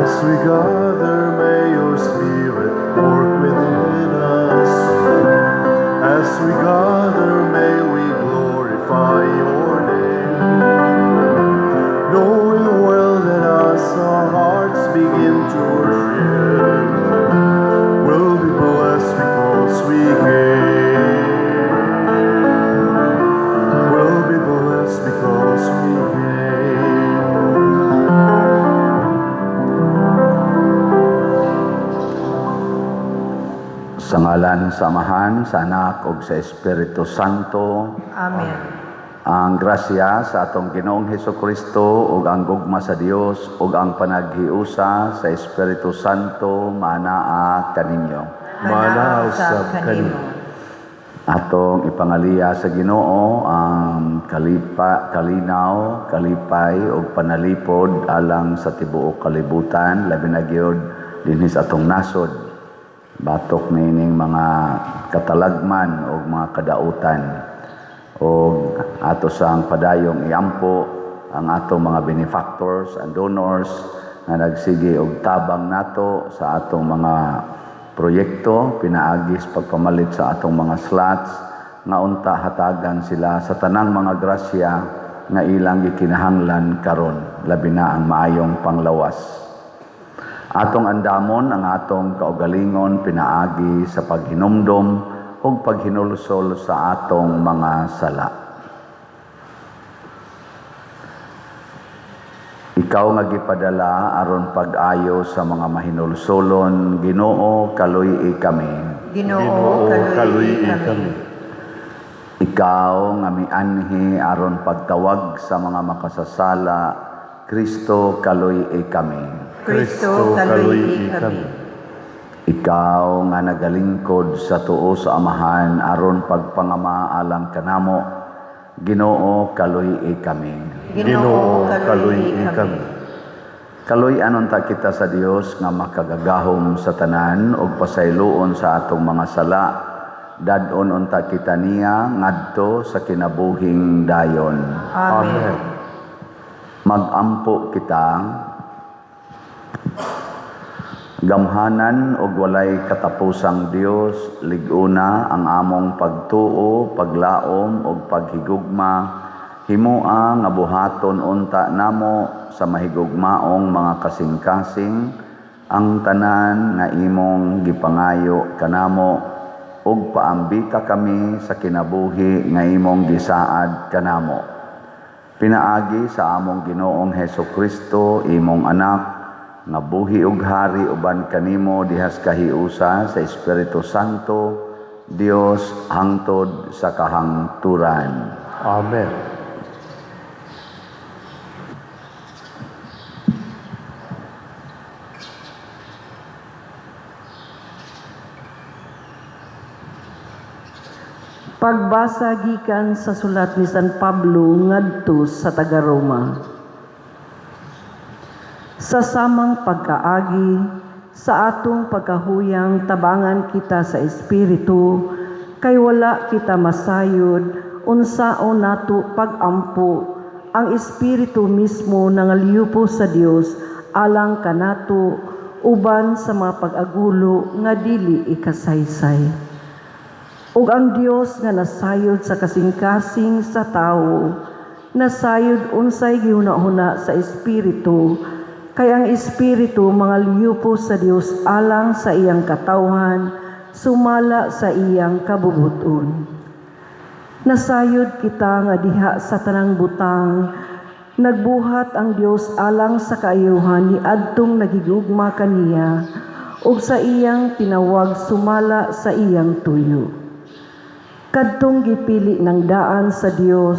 As we gather, may your Spirit work within us. As we gather, may we glorify your name. Knowing well that as our hearts begin to worship, we'll be blessed because we came. We'll be blessed because we came. Sa ngalan sa Amahan, sa Anak ug sa Espiritu Santo. Amen. Ang grasya sa atong Ginoong Hesukristo ug ang gugma sa Dios ug ang panaghiusa sa Espiritu Santo manaa kaninyo. Manaa usab kanimo. Atong ipangaliya sa Ginoo ang kalinaw, kalipay ug panalipod alang sa tibuok kalibutan, labi na gyud dinhi sa atong nasod. Batok niining mga katalagman ug mga kadautan, ug ato sang padayong iampo ang atong mga benefactors and donors nga nagsige og tabang nato sa atong mga proyekto pinaagi sa pagpamalit sa atong mga slots, nga unta hatagan sila sa tanang mga grasya nga ilang gikinahanglan karon, labi na ang maayong panglawas. Atong andamon ang atong kaugalingon pinaagi sa paghinumdom ug paghinulsol sa atong mga sala. Ikaw nga gipadala aron pag-ayo sa mga mahinulsolon, Ginoo, kaluy-i kami. Ginoo, kaluy-i kami. Ikaw nga mianhi aron pagtawag sa mga makasasala, Kristo, kaluy-i kami. Kristo, kaluy-i kami. Ikaw nga nagalingkod sa tuo sa Amahan aron pagpangama alang kanamo, Ginoo, kaluy-i kami. Ginoo, kaluy-i kami. Kaluy-anon ta kita sa Dios nga makagagahom sa tanan ug pasayloon sa atong mga sala. Dad-on unta kita niya ngadto sa kinabuhing dayon. Amen. Magampo kita. Gamhanan ug walay katapusang Dios, lig-una ang among pagtuo, paglaom ug paghigugma. Himoa nga buhaton unta namo sa mahigugmaong mga kasing-kasing ang tanan nga imong gipangayo kanamo, ug paambita kami sa kinabuhi nga imong gisaad kanamo. Pinaagi sa among Ginoong Hesukristo, imong anak, nga buhi ug hari uban kanimo dihas kahiusa sa Espiritu Santo, Dios hangtod sa kahangturan. Amen. Pagbasa gikan sa sulat ni San Pablo ngadto sa taga-Roma. Sa samang pagkaagi, sa atong pagkahuyang tabangan kita sa Espiritu, kay wala kita masayod unsaon nato pagampo ang Espiritu mismo nangaliupo sa Dios alang kanato uban sa mga pag-agulo nga dili ikasaysay. Ug ang Dios nga nasayod sa kasing-kasing sa tawo, nasayod unsay gihuna-huna sa Espiritu, kay ang Espiritu mangalyupo sa Dios alang sa iyang katawhan, sumala sa iyang kabubuton. Nasayod kita nga diha sa tanang butang, nagbuhat ang Dios alang sa kaayuhan ni adtong nagigugma kaniya, ug sa iyang tinawag sumala sa iyang tuyo. Kadtong gipili ng daan sa Dios,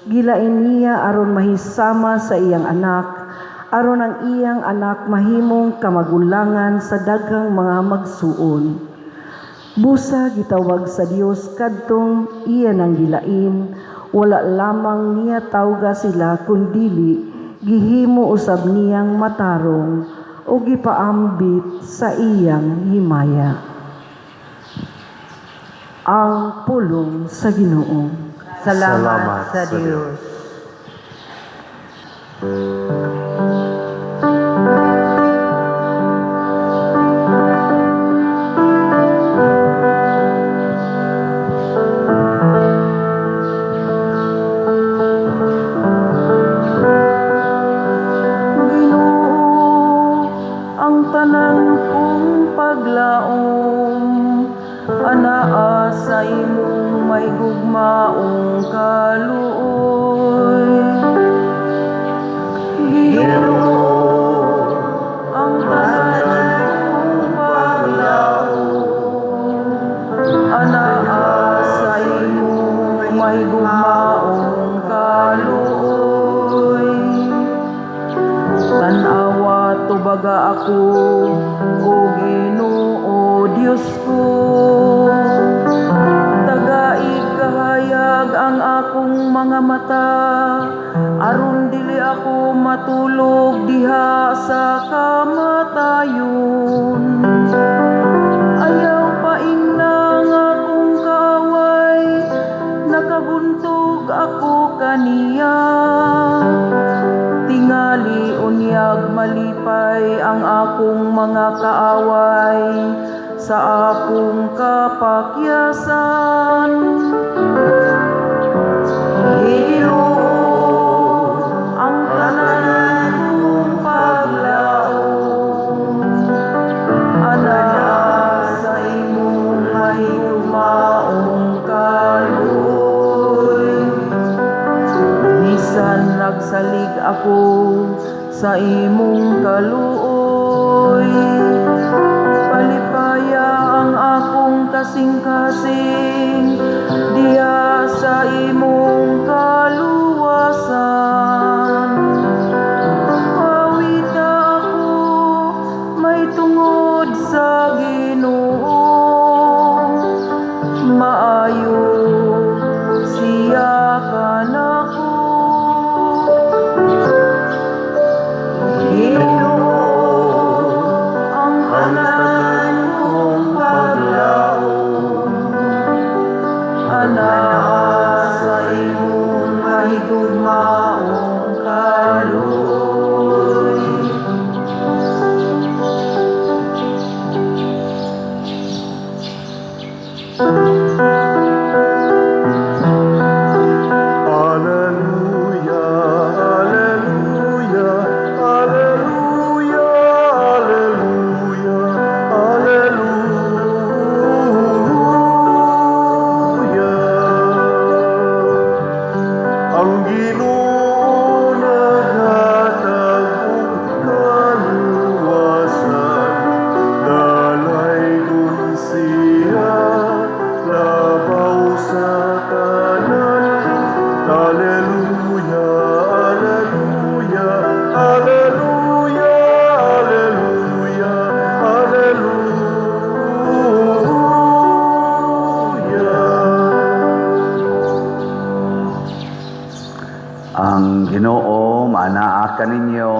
gilain niya aron mahisama sa iyang anak, aron ang iyang anak mahimong kamagulangan sa daghang mga magsuon. Busa gitawag sa Dios kadtong iya nang gilain, wala lamang niya tawga sila kundili gihimo usab niyang matarong o gipaambit sa iyang himaya. Ang pulong sa Ginoo. Salamat sa Dios. Salamat. tanan kong paglaom anaa sa imong mahigugmaong kaluoy. Ginoo, ang tanan kong paglaom anaa sa imong mahigugmaong kaluoy. Tan-awa, tubaga ako, o Ginoo Dios ko. Tagaig kahayag ang akong mga mata, aron dili ako matulog diha sa kamatayon. Ayaw paingna ang akong kaaway, nakabuntog ako kaniya. Tingali unyag malipay ang akong mga kaaway sa akong kapakyasan. Ginoo, ang tanan kong paglaom anaa sa imong mahigugmaong kaluoy. Bisan nagsalig ako sa imong kaluoy, palipaya ang akong kasing-kasing diha sa imong kaluwasan. Awita ako mahitungod sa Ginoo. Maayo siya kanako. Ginoo, ang tanan kong paglaom anaa sa imong mahigugmaong kaluoy. Alleluia, alleluia, alleluia, alleluia, alleluia. Ang Ginoo naghatag og kaluwasan, dalaygon siya labaw sa tanan. Alleluia, alleluia, alleluia, alleluia, alleluia. Ang Ginoo maanaa kaninyo.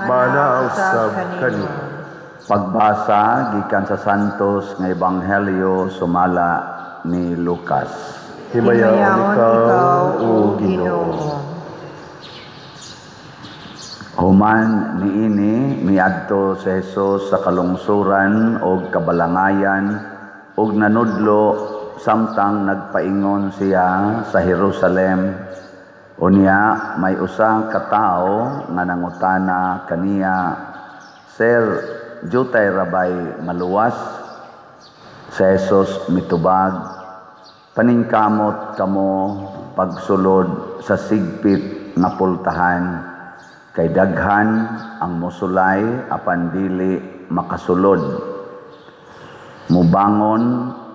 Maanaa usab kanimo. Pagbasa gikan sa Santos nga Ebanghelyo sumala ni Lucas. Himayaon ikaw, O Ginoo. Human niini, miadto si Jesus sa kalungsuran og kabalangayan ug nanudlo samtang nagpaingon siya sa Jerusalem. Unya may usa ka tawo nga nangutana kaniya, "Sir, jutay rabay maluwas?" Si Jesus mitubag, "Paningkamot kamo pagsulod sa sigpit nga pultahan, kay daghan ang mosulay apan dili makasulod. Mubangon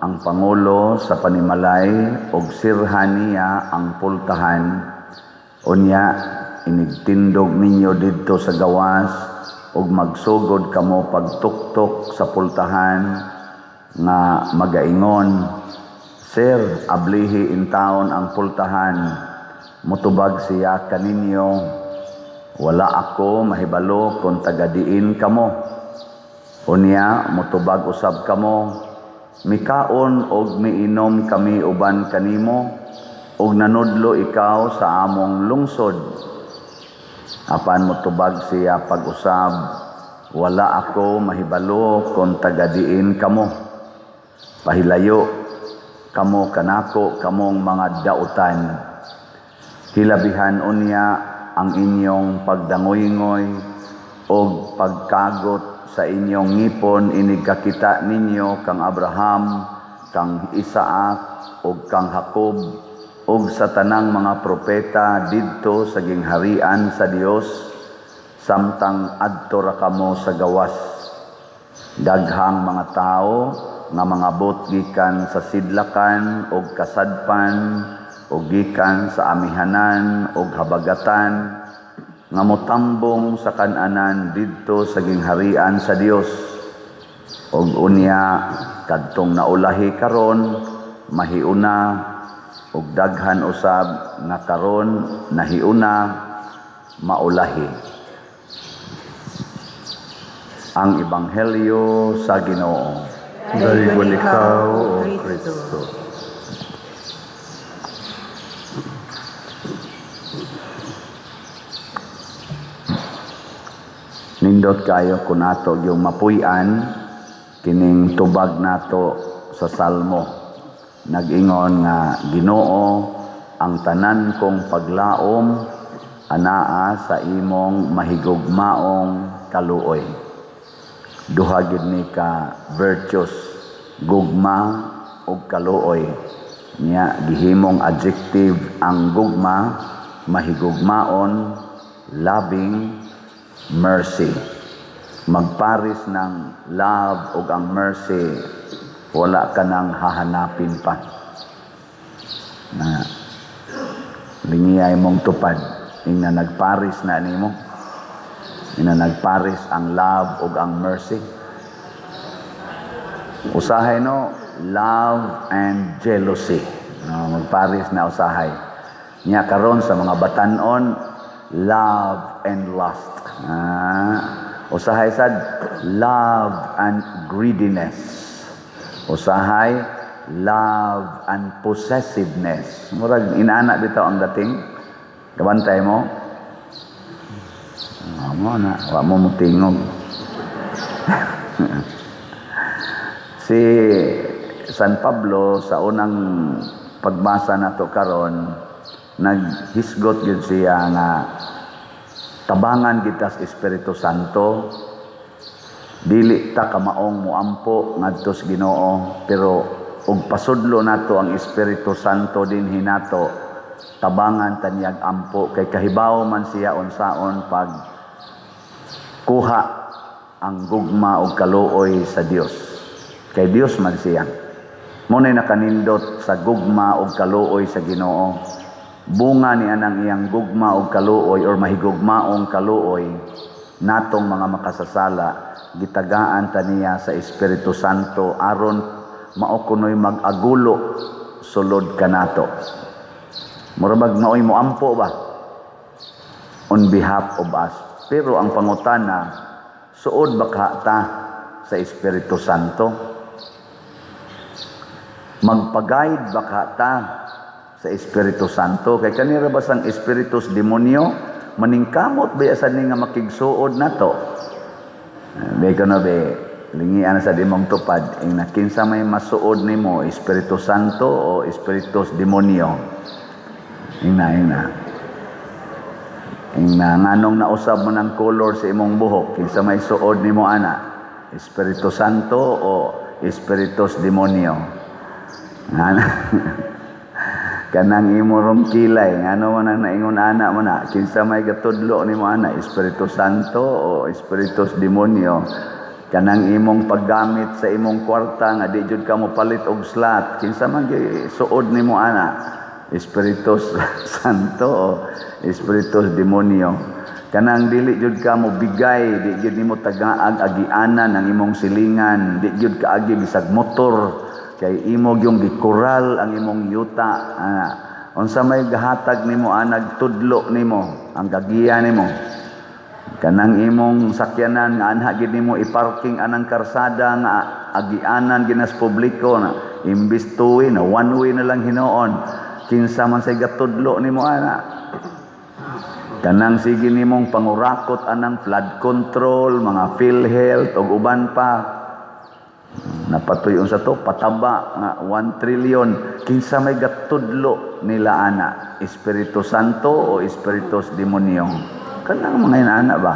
ang pangulo sa panimalay og sirhan niya ang pultahan. Unya inigtindog ninyo didto sa gawas ug magsugod kamo pagtuktok sa pultahan nga magaingon, 'Sir, ablihi intawon ang pultahan.' Mutubag siya kaninyo, 'Wala ako mahibalo kung taga-diin kamo.' Unya mutubag usab kamo, 'Mikaon og miinom kami uban kanimo, ug nanudlo ikaw sa among lungsod.' Apan mutubag siya pag-usab, 'Wala ako mahibalo kung taga-diin kamo. Pahilayo kamo kanako, kamong mga dautan.' Hilabihan unya ang inyong pagdangoy-ngoy Og pagkagot sa inyong ngipon inig kakita ninyo kang Abraham, kang Isaac ug kang Jacob ug sa tanang mga propeta didto sa gingharian sa Dios, samtang adto ra kamo sa gawas. Daghang mga tawo nga mangabot gikan sa sidlakan ug kasadpan ug gikan sa amihanan ug habagatan nga motambong sa kan-anan didto sa gingharian sa Dios. Ug unya kadtong naulahi karon mahiuna, ug daghan usab nga karon nahiuna maulahi. Ang Ebanghelyo sa Ginoo. Daygon ikaw, O Kristo. Nindot kayo kung nato yung mapuy-an kining tubag nato sa Salmo. Nag-ingon nga, Ginoo, ang tanan kong paglaom anaa sa imong mahigugmaong kaluoy. Duha gid ni ka virtues, gugma ug kaluoy. Nya gihimong adjective ang gugma, mahigugmaon, loving, mercy. Magparis ng love ug ang mercy, wala ka nang hahanapin pa. Na lingiyay mong tupad, ingna nagparis na nimo. Ingna nagparis ang love ug ang mercy. Usahay no, love and jealousy. No, magparis na usahay. Nya karon sa mga batan-on, love and lust. Usahay sad, love and greediness. Usahay, love and possessiveness. Murag inana bitaw ang dating. Kabantay mo? Mo na, wa mo mutingog. Si San Pablo sa unang pagbasa nato karon, naghisgot gyud siya nga tabangan kita sa Espiritu Santo. Dili ta kamaong muampo ngadto sa Ginoo, pero og pasudlo nato ang Espiritu Santo dinhi nato, tabangan ta niyag ampo kay kahibaw man siya unsaon pag kuha ang gugma og kaluoy sa Dios. Kay Dios man siya. Mo nay nakanindot sa gugma og kaluoy sa Ginoo. Bunga ni anang iyang gugma og kaluoy or mahigugmaong kaluoy natong mga makasasala, gitagaan ta niya sa Espiritu Santo aron mao kunoy mag-agulo sulod kanato. Mura bag maoy moampo ba on behalf of us. Pero ang pangutana, suod ba ka ta sa Espiritu Santo? Magpag-guide ba ka ta sa Espiritu Santo? Kay kanira ba sang Espiritus demonyo? Maningkamot ba sa ni nga makigsuod nato? Be ko na be, lingian sa dimong tupad, ing kinsa may masuod nimo, Espiritu Santo o Espiritus demonyo? Ingna, ingna. Ingna, nganong nausab mo ng color sa imong buhok, kinsa may suod nimo ana, Espiritu Santo o Espiritus demonyo? Ngana. Kanang imo rong kilay, ngano man ang naingon ana mo na, kinsa may gatudlo nimo ana, Espiritu Santo o Espiritus demonyo? Kanang imong paggamit sa imong kwarta nga di jud ka mo palit og slot, kinsa man gyud suod nimo ana, Espiritus Santo o Espiritus demonyo? Kanang dili jud ka mo bigay, di jud nimo tagaag agianan ang imong silingan, di jud ka agi bisag motor kay imo gyung gikural ang imong yuta ana. Unsa may gahatag nimo anag tudlo nimo ang gagiya nimo? Kanang imong sakyanan nga anha gid nimo iparking anang karsada nga agianan ginas publiko na imbis two way na one way na lang hinuon, kinsa man say gatudlo nimo ana? Kanang sige nimong pangurakot anang flood control, mga PhilHealth ug uban pa. Napatuy unsa to, pataba nga 1 trillion, kinsa may gatudlo nila ana, Espiritu Santo o Espiritus demonyo? Kanang mga inaana ba?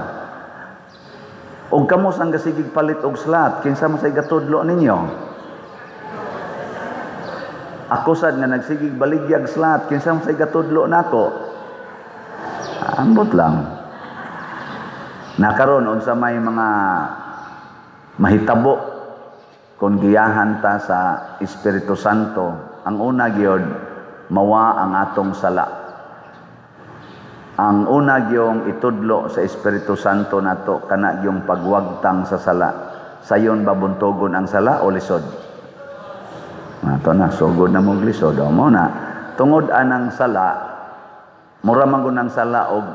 Og kamo sang gasigig palit og slot, kinsa man say gatudlo ninyo? Ako sad nga nagsigig baligyag slot, kinsa man say gatudlo nako? Ambot lang. Nakaron unsa may mga mahitabo kung giyahan ta sa Espiritu Santo? Ang una gyud, mawa ang atong sala. Ang una gyong itudlo sa Espiritu Santo nato kana gyong pagwagtang sa sala. Sayon ba buntogon ang sala o lisod? Ato na, sugod na mong lisod. O, mo na, tungod anang sala, mura man gud ang sala og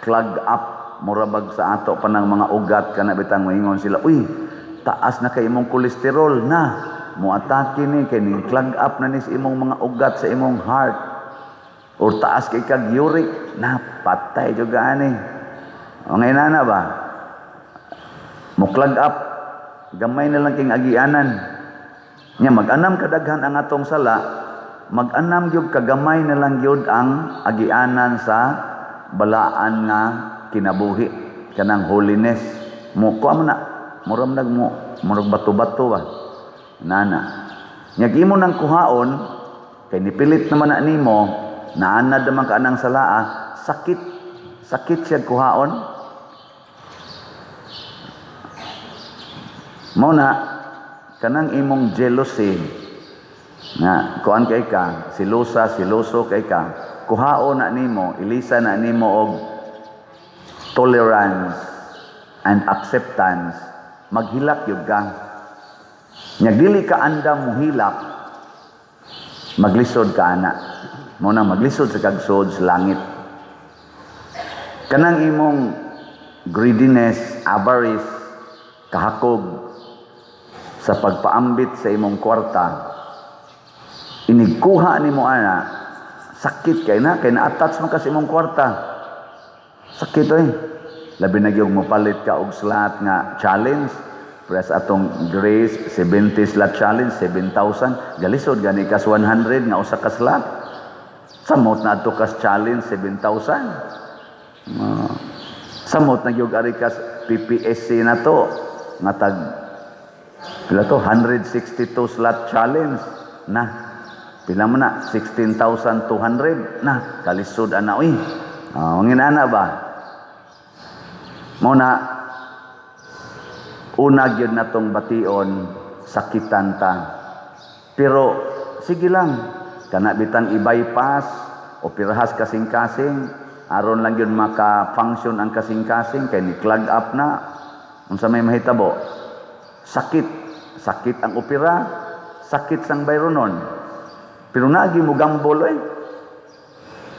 clog up, mura bag sa ato pa ng mga ugat, kana bitang moingon sila, "Uy, taas na kay imong kolesterol na, moatake ni kay ning clog up na ni sa imong mga ugat sa imong heart." Or taas kay kag uric na, patay jud ani. O ngayon na ba? Mo clog up, gamay na lang king agianan. Nya mag-anam kadaghan ang atong sala, mag-anam gyud kagamay na lang gyud ang agianan sa balaan nga kinabuhi, kanang holiness. Mo kuha mo na, murag nag mo, murag bato-bato ba. Nana. Nya imo nang kuhaon kay nipilit naman na nimo, naanad naman ka anang salaa, sakit, sakit siya kuhaon. Mao na kanang imong jealousy nga kuan kay ka, silusa, siluso kay ka, kuhaon na nimo, ilisa na nimo og tolerance and acceptance, maghilak gyud ka. Nya dili ka andam mohilak, maglisod ka ana. Mao na maglisod sa kagsod sa langit. Kanang imong greediness, avarice, kahakog sa pagpaambit sa imong kwarta, inigkuha nimo ana, sakit kay na, kay na-attach man ka sa imong kwarta. Sakit oy. Labi na gyud mopalit ka og slot nga challenge. Press atong Grace 70 slot challenge 7,000, galisod gani kas 100 nga usa ka slot. Samot na adto kas challenge 7,000. Samot na gyud ari kas PPSC na to nga tag pila to, 162 slot challenge na pila man na, 16,200 na, kalisod ana oy. Nginana ba? Mao na una gyud natong bation, sakitan ta. Pero sige lang, kana bitang i-bypass o pirahas kasing-kasing, aron lang gyud maka-function ang kasing-kasing kay ni clog up na. Unsa may mahitabo? Sakit, sakit ang opera, sakit sang bayronon. Pero naagi mo gambol oy.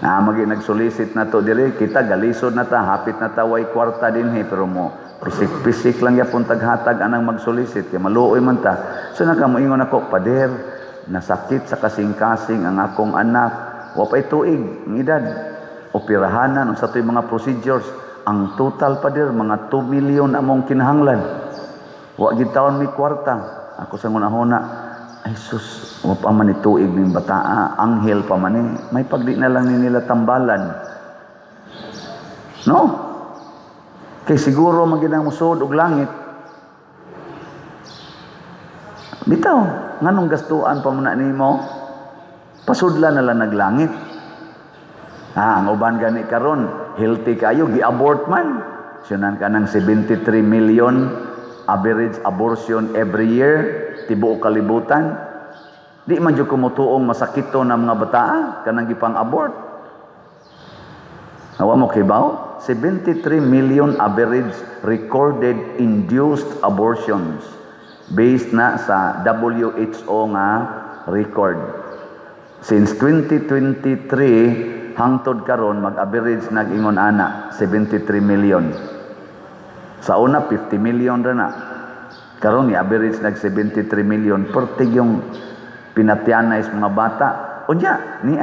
Na magi nagsolicit na to dire, kita galisod na ta, hapit na ta way kwarta dinhi, pero mo pisik-pisik lang yapon taghatag anang magsolicit kay maluoy man ta. So nakamoingon ako, "Pader, nasakit sa kasing-kasing ang akong anak, wa pay tuig ang edad, operahanan unsa to'y mga procedures, ang total, pader, mga 2 million among kinahanglan, wa gid taon mi kwarta." Ako sa ngunahuna, "Ay sus, wa pa man ni tuig ning bataa, anghel pa man ni, may pagdi na lang ni nila tambalan." No? Kay siguro man gid ang musod og langit. Bitaw, nganong gastuan pa man na nimo? Pasudla na lang naglangit. Ang uban gani karon, healthy kayo, gi-abort man. Sunan ka ng 73 million average abortion every year, tibuok kalibutan. Di man jud kumutuong masakito na mga bataa kanang gipang-abort. Awa mo kibaw? 73 million average recorded induced abortions based na sa WHO nga record. Since 2023 hangtod karon, mag-average nag-ingon ana 73 million. Sa una 50 million ra na. Karon ni average nag 73 million pertig yung pinatyanay sa mga bata. Unya ni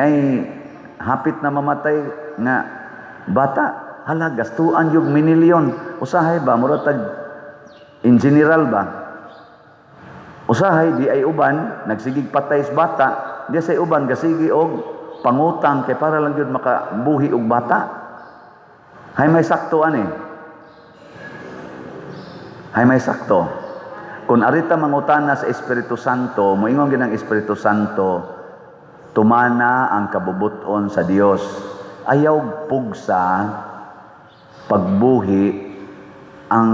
ay hapit na mamatay nga bata, hala, gastuan yung minilyon. Usahay ba mura tag in general ba? Usahay di ay uban nagsigig patay sa bata, di say uban gasigi og pangutang kay para lang gyud makabuhi og bata. Hay may sakto ani. Hay may sakto. Kung arita mangutana sa Espiritu Santo, moingon gyud ang Espiritu Santo, tumana ang kabubuton sa Dios. Ayaw pugsa pagbuhi ang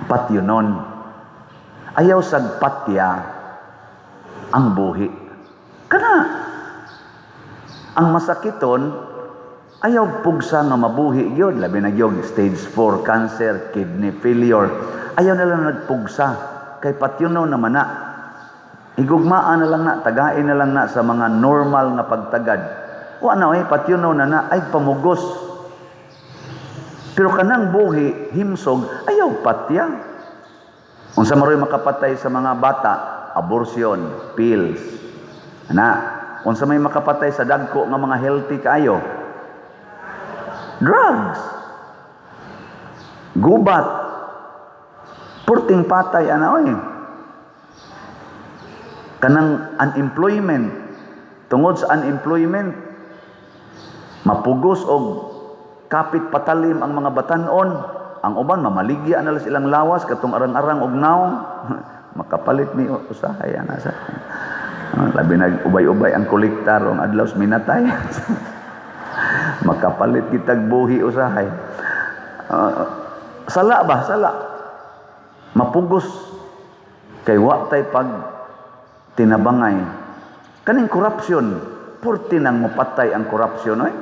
patyunon. Ayaw sad patya ang buhi. Kana ang masakiton, ayaw pugsa nga mabuhi gyud, labi na gyud stage 4 cancer, kidney failure. Ayaw na lang nagpugsa kay patyunon naman na. Higugmaan na lang na, tagain na lang na sa mga normal nga pagtagad. Wa na oy, patyunon na na, ay pamugos. Pero kanang buhi, himsog, ayaw patya. Unsa maroy makapatay sa mga bata? Abortion, pills. Ana, unsa may makapatay sa dagko nga mga healthy kaayo? Drugs. Gubat. Purting patay ana oy. Kanang unemployment. Tungod sa unemployment, mapugos og kapit patalim ang mga batanon. Ang uban mamaligya na lang silang lawas katong arang-arang og nawong. Makapalit ni usahay ana sa. Labi nag ubay-ubay ang kolekta rong adlaw sa minatay. Makapalit kitag buhi usahay. Sala ba? Sala. Mapugos kay wa tay pag tinabangay. Kaning corruption, purti nang mopatay ang corruption oy.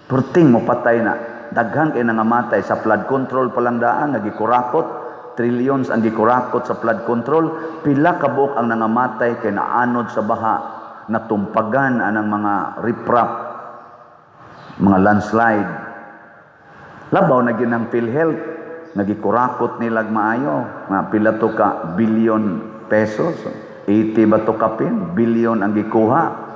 Purting mopatay na. Daghan kay nangamatay sa flood control pa lang daan, nagikurakot, trillions ang gikurakot sa flood control, pila ka buok ang nangamatay kay naanod sa baha, natumpagan anang mga riprap, mga landslide. Labaw na gyud ang PhilHealth, nagikurakot nilag maayo, nga pila to ka billion pesos, 80 ba to kapin, billion ang gikuha.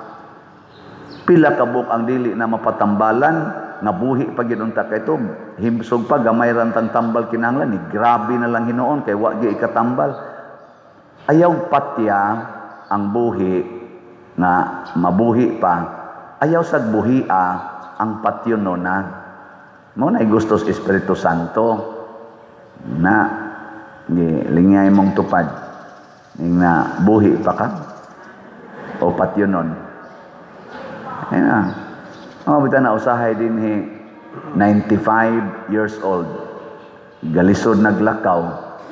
Pila ka buok ang dili na mapatambalan, nga buhi pa gyud unta kay to, himsog pa gamay ra tang tambal kinahanglan ni grabe na lang hinuon kay wa gyud ikatambal. Ayaw patya ang buhi nga mabuhi pa, ayaw sad buhia ang patyonon na. Mao na gusto sa Espiritu Santo na gi lingay mong tupad ning na buhi pa ka o patyonon. Ayun na. Mga bitaw na usahay dinhi 95 years old. Galisod naglakaw,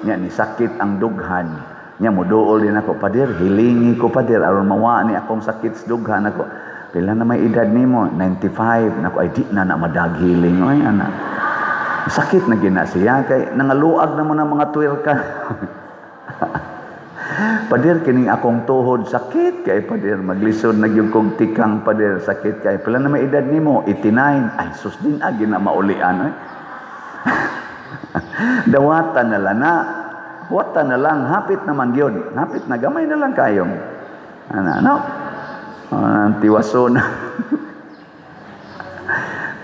nya ni sakit ang dughan. Nya moduol din ako, "Pader, hilingi ko, pader, aron mawa ni akong sakit sa dughan ako." "Pila na may edad nimo?" "95." "Nako, ay di na na madaghiling oy, ana." Sakit na gina siya kay nangaluag na mo ng mga tuwerka. "Pader, kining akong tuhod sakit kay, pader, maglisod na gyud kog tikang, pader, sakit kay." "Pila na may edad nimo?" "89." "Ay sus, din agi na maulian oy." Dawatan na lang na. Wata na lang, hapit naman gyud. Hapit na gamay na lang kayong. Ana, no? Tiwason.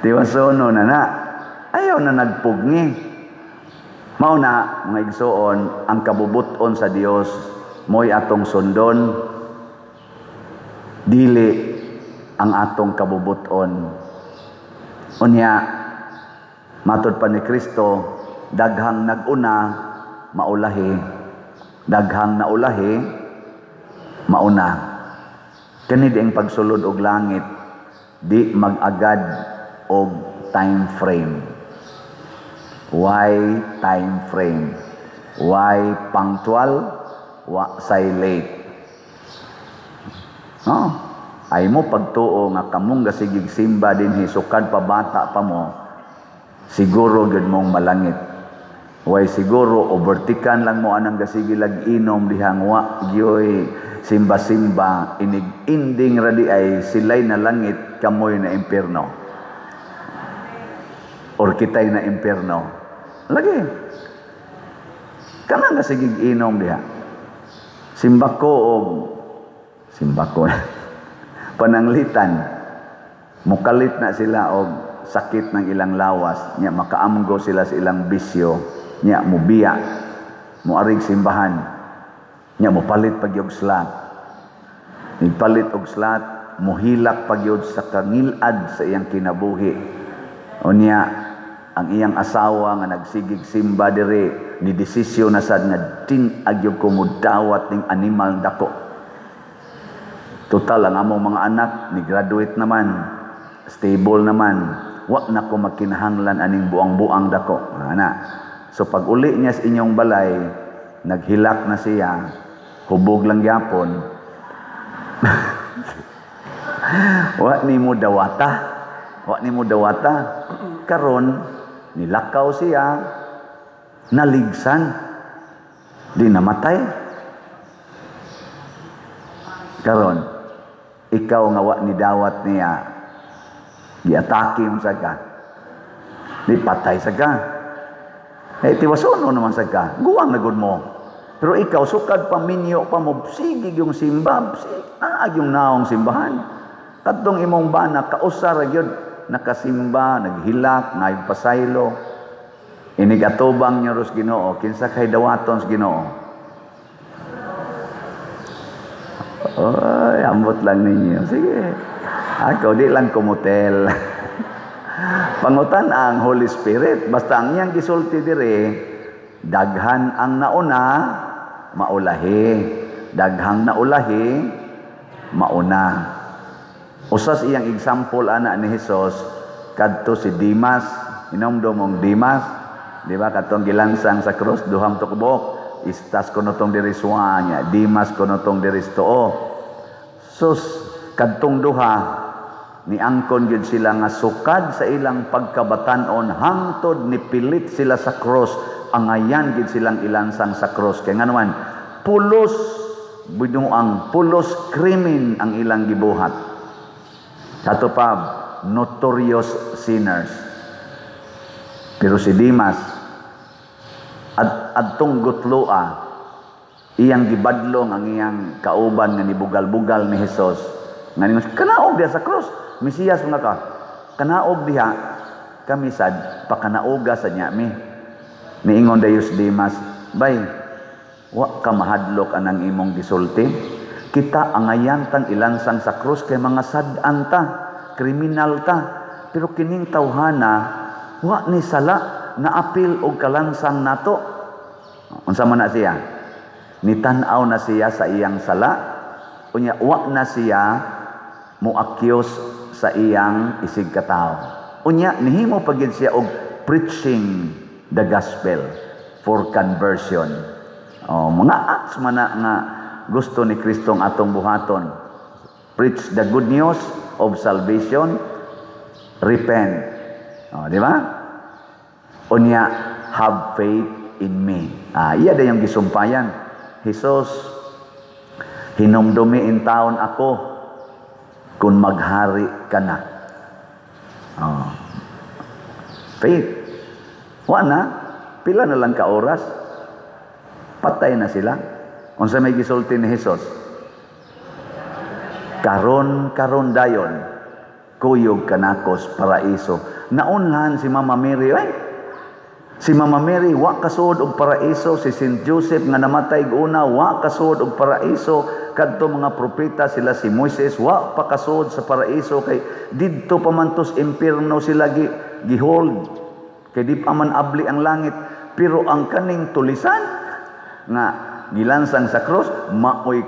Tiwasono na na. Ayaw na nagpugni. Mao na, mga igsoon, ang kabubuton sa Dios mo'y atong sundon, dili ang atong kabubuton. Unya, matod pa ni Kristo, daghang nag-una, maulahi. Daghang naulahi, mauna. Kani di ang pagsulod og langit, di mag-agad og time frame. Why time frame? Why punctual? Wa say late. No? Ay mo pagtuo nga kamong gasigig simba dinhi sukad pa bata pa mo, siguro gyud mong malangit. Way siguro overtikan lang mo anang gasigi lag inom dihang wa gyoy simba-simba, inig ending ra di ay sila'y na langit, kamoy na impierno. Or kitay na impierno. Lagi. Kanang gasigig inom diha. Simbako og simbako pananglitan mukalit na sila og sakit ng ilang lawas nya makaamgo sila sa ilang bisyo, nya mubiya, muarig simbahan, nya mupalit pag og slot, nagpalit og slot, muhilak pagyud sa kangilad sa iyang kinabuhi. Unya Ang iyang asawa nga nagsigig simba diri, ni desisyon na sad nga tin-ag gyud ko mudawat ning animal dako. Total, ang among mga anak ni graduate naman, stable naman, wa na ko magkinahanglan aning buang-buang dako. Ana. So pag uli niya sa inyong balay, naghilak na siya, hubog lang gyapon. Wa nimo dawata. Wa nimo dawata. Karon nilakaw siya, naligsan, di namatay. Karon, ikaw nga wa ni dawat niya, giatake mo sa ka. Di patay sa ka. Eh, tiwasono naman sa ka. Guwang na gud mo. Pero ikaw, sukad pa minyo pa mo, sige yung simba, sige, yung naong simbahan. Kadtong imong bana, kausa ra gyud, nakasimba, naghilak, pasaylo. Inig atubang niyo ros Ginoo, kinsa kay dawaton sa Ginoo? Oy, ambot lang ninyo. Sige. Ako di lang kumutel. Pangutan ang Holy Spirit. Basta ang iyang gisulti diri, daghan ang nauna, maulahi. Daghang naulahi, mauna. Usas iyang example ana ni Hesus kadto si Dimas. Inomdom mong Dimas, di ba, katong gilansang sa krus, duhang tukbok, istas kuno tong diri suwa niya, Dimas kuno tong diri tuo. Sus, kadtong duha niangkon gyud sila nga sukad sa ilang pagkabatan-on hangtod nipilit sila sa cross, angayan gyud silang ilansang sa cross. Kay ngano man, pulos binuang, pulos krimen ang ilang gibuhat. Kato pa, notorious sinners. Pero si Dimas at adtong gutloa, iyang gibadlong ang iyang kauban nga nibugal-bugal ni Hesus nga ningon, "Kanaog diha sa cross, Mesiyas mga ka, kanaog diha kami sad, pakanaoga sa niya mi." Niingon dayos Dimas, "Bay, wa ka mahadlok anang imong gisulti? Kita angayan tang ilansang sa krus kay mga sad-an ta, kriminal ta, pero kining tawhana wa ni sala, naapil og kalansang nato." Unsa man na siya, nitan-aw na siya sa iyang sala, unya wa na siya moakyos sa iyang isig katawo. Unya nihimo pa gyud siya og preaching the gospel for conversion. Oh, mga acts man na nga gusto ni Kristong atong buhaton. Preach the good news of salvation, repent. Oh, di ba? Unya have faith in me. Ah, iya yung gisumpayan. "Jesus, hinumdumi in taon ako kung maghari ka na." Oh. Faith. Wa na, pila na lang ka oras, patay na sila. Unsa may gisulti ni Jesus? "Karon karon dayon, kuyog kanako sa paraiso." Naunhan si Mama Mary, ay, si Mama Mary wa kasuod og paraiso, si Saint Joseph nga namatay una wa kasuod og paraiso, kadto mga propeta sila si Moises wa pa kasuod sa paraiso kay didto pa man tos impierno sila gi gihold. Kay di pa man abli ang langit, pero ang kaning tulisan nga gilansang sa cross maoy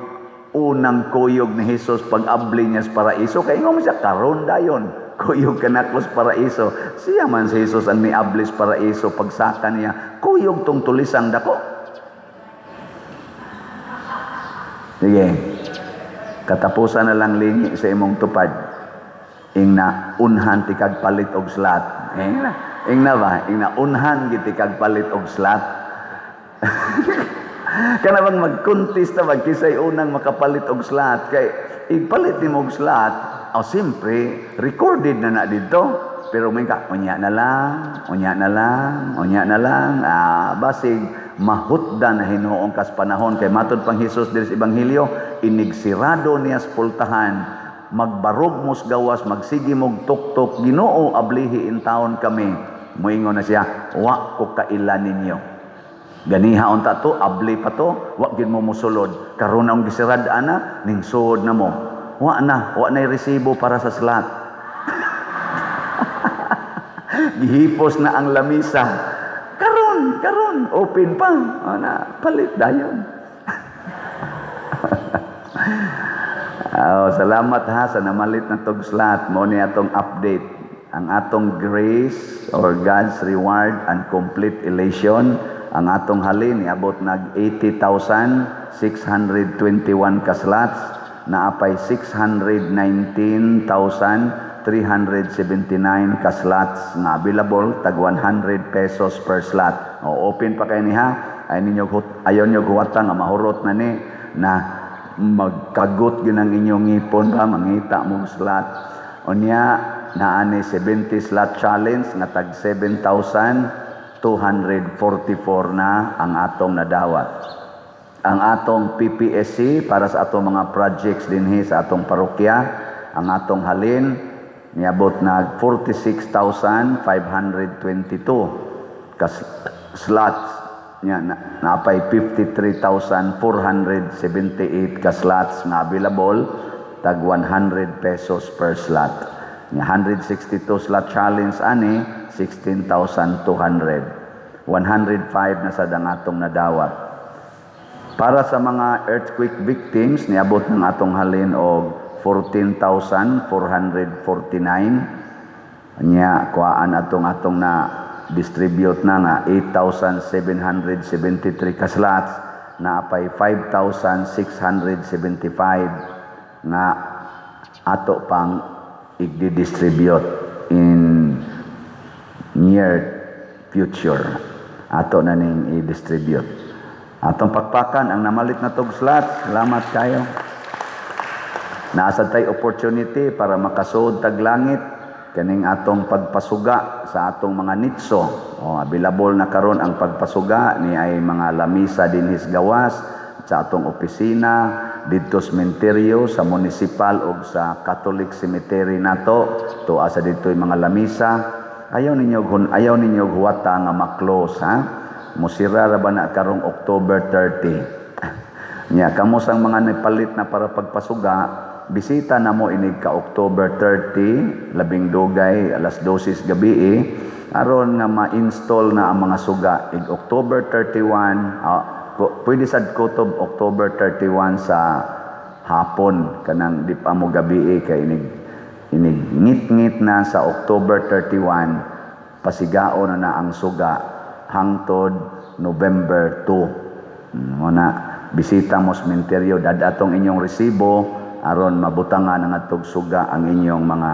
unang kuyog ni Jesus pag abli niya sa paraiso, kay ingon siya, "Karon dayon, kuyog kanako sa paraiso." Siya man si Jesus ang niabli sa paraiso, pagsaka niya, kuyog tong tulisang dako. Sige, katapusan na lang lingi sa imong tupad. Ingna unhan ti kag palit og slat. Ingna, ingna ba? Ingna unhan gid ti kag palit og slat. Kana bang magkontesta ba kisay unang makapalit og slat, kay igpalit nimo og slat, oh, siyempre recorded na na didto. Pero may ka, unya na lang, unya na lang, unya na lang, basig mahutda na hinuong kas panahon kay matud pang Hesus diri sa ebanghelyo, inigsirado niya sa pultahan, magbarog mos gawas, magsige mog tuktok, "Ginoo, ablihi in taon kami." Moingon na siya, "Wa ko kaila ninyo." Ganiha unta to, abli pa to, wa gid mo mosulod. Karon ang gisirad ana, ning suod na mo. Wa na, wa na resibo para sa slat. Gihipos na ang lamisa. Karon, karon, open pa. Ana, palit dayon. Oh, salamat ha sa namalit na tog slot. Mao ni atong update. Ang atong grace or God's reward and complete elation, ang atong halin niabot nag 80,621 ka slots, naapay 619,379 ka slots nga available, tag 100 pesos per slot. O, open pa kay ni ha. Ay ninyo ayon nyo huwata nga mahurot na ni na magkagot gyud ang inyong ngipon ba mangita mong slot. Unya naani 70 slot challenge nga tag 7,244 na ang atong nadawat. Ang atong PPSC para sa atong mga projects dinhi sa atong parokya, ang atong halin niabot nag 46,522 ka slots nya naapay 53,478 ka slots nga available, tag 100 pesos per slot. Nya 162 slot challenge ani 16,200. 105 na sad ang atong nadawat. Para sa mga earthquake victims, niabot ng atong halin og 14,449. Nya kuhaan atong atong na distribute na nga 8,773 ka slots, naapay 5,675 nga ato pang igdi-distribute in near future. Ato na ning i-distribute. Atong pakpakan ang namalit na tog slots. Salamat kayo. Naa sad tay opportunity para makasuod tag langit kaning atong pagpasuga sa atong mga nitso. O, available na karon ang pagpasuga ni ay mga lamisa dinhi sa gawas, sa atong opisina, didto sa sementeryo, sa municipal ug sa Catholic cemetery nato. Tuwa sa didto'y mga lamisa. Ayaw ninyo huwata nga ma-close ha. Musira ra ba na karong October 30. Nya kamo sang mga nipalit na para pagpasuga, bisita na mo inig ka October 30, labing dugay alas 12 gabi aron nga ma-install na ang mga suga ig October 31. Pwede sad kutob October 31 sa hapon, kanang di pa mo gabi kay inig ngit-ngit na sa October 31, pasigaon na na ang suga hangtod November 2. Mo na bisita mo sa sementeryo, dad-atong inyong resibo aron mabutangan ang atog suga ang inyong mga